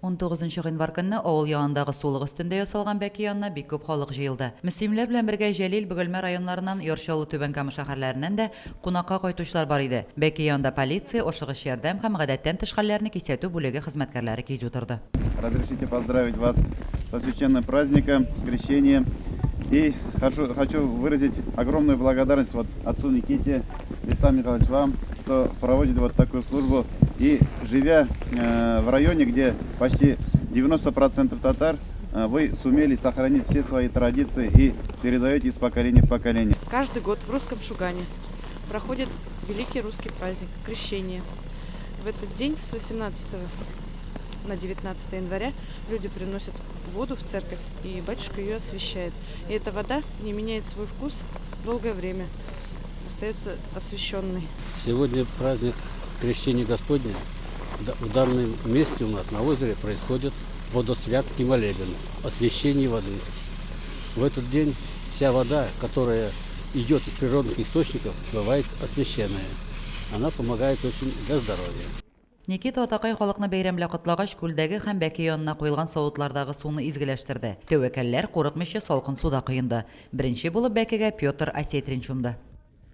19 гыйнвар көнне авыл янындагы сулык өстендә ясалган бәке янына бик күп халык җыелды. Мөслимләр белән бергә Җәлил, Бөгелмә районнарыннан, Яр Чаллы, Түбән Кама шәһәрләреннән дә кунакка кайтучылар бар иде. Бәке янында полиция, ашыгыч ярдәм һәм гадәттән тыш хәлләрне кисәтү бүлеге хезмәткәрләре кизү торды. Разрешите поздравить вас со священным праздником, с Крещением. И хочу, хочу выразить огромную благодарность вот отцу Никите, Вячеслав Михайлович, вам, что проводит вот такую службу. И живя в районе, где почти 90% татар, вы сумели сохранить все свои традиции и передаете из поколения в поколение. Каждый год в русском Шугане проходит великий русский праздник – Крещение. В этот день с 18 на 19 января люди приносят воду в церковь, и батюшка ее освящает. И эта вода не меняет свой вкус долгое время, остается освященной. Сегодня праздник Крещения Господня. В данном месте у нас на озере происходит водосвятский молебен, освящение воды. В этот день вся вода, которая идет из природных источников, бывает освященная. Она помогает очень для здоровья. Никита атакай халыкны бәйрәм белән котлагач, күлдәге һәм бәке янына куелган савытлардагы суны изгеләштерде. Тәвәккәлләр курыкмыйча салкын суда коенды. Беренче булып бәкегә Петр Осетрин чумды.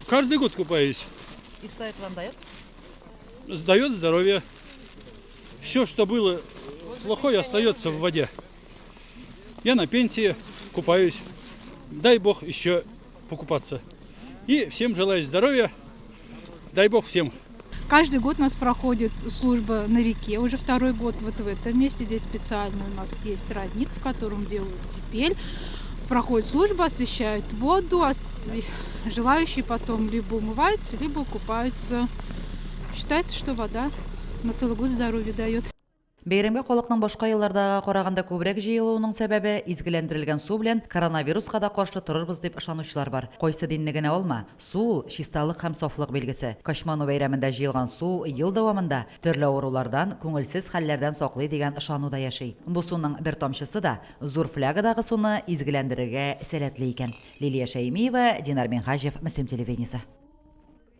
Каждый год купаюсь. И что это вам дает? Дает здоровье. Все, что было плохое, остается в воде. Я на пенсии купаюсь. Дай бог еще покупаться. И всем желаю здоровья. Дай бог всем. Каждый год у нас проходит служба на реке, уже второй год вот в этом месте. Здесь специально у нас есть родник, в котором делают кипель. Проходит служба, освещают воду, желающие потом либо умываются, либо купаются. Считается, что вода на целый год здоровье дает. Бәйрәмгә халыкның башка еллардагыга караганда күбрәк җыелуының сәбәбе, изгеләндерелгән су белән коронавируска да каршы торырбыз дип ышанучылар бар. Кайсы динне генә алма, су ул, чисталык һәм сафлык билгесе. Качману бәйрәмендә җыелган су ел дәвамында төрле авырулардан, күңелсез хәлләрдән саклый дигән ышану да яши. Бу суның бер тамчысы да зур флягадагы суны изгеләндерергә сәләтле икән. Лилия Шәймиева, Динар Минһаҗев, Мөслим телевидениесе.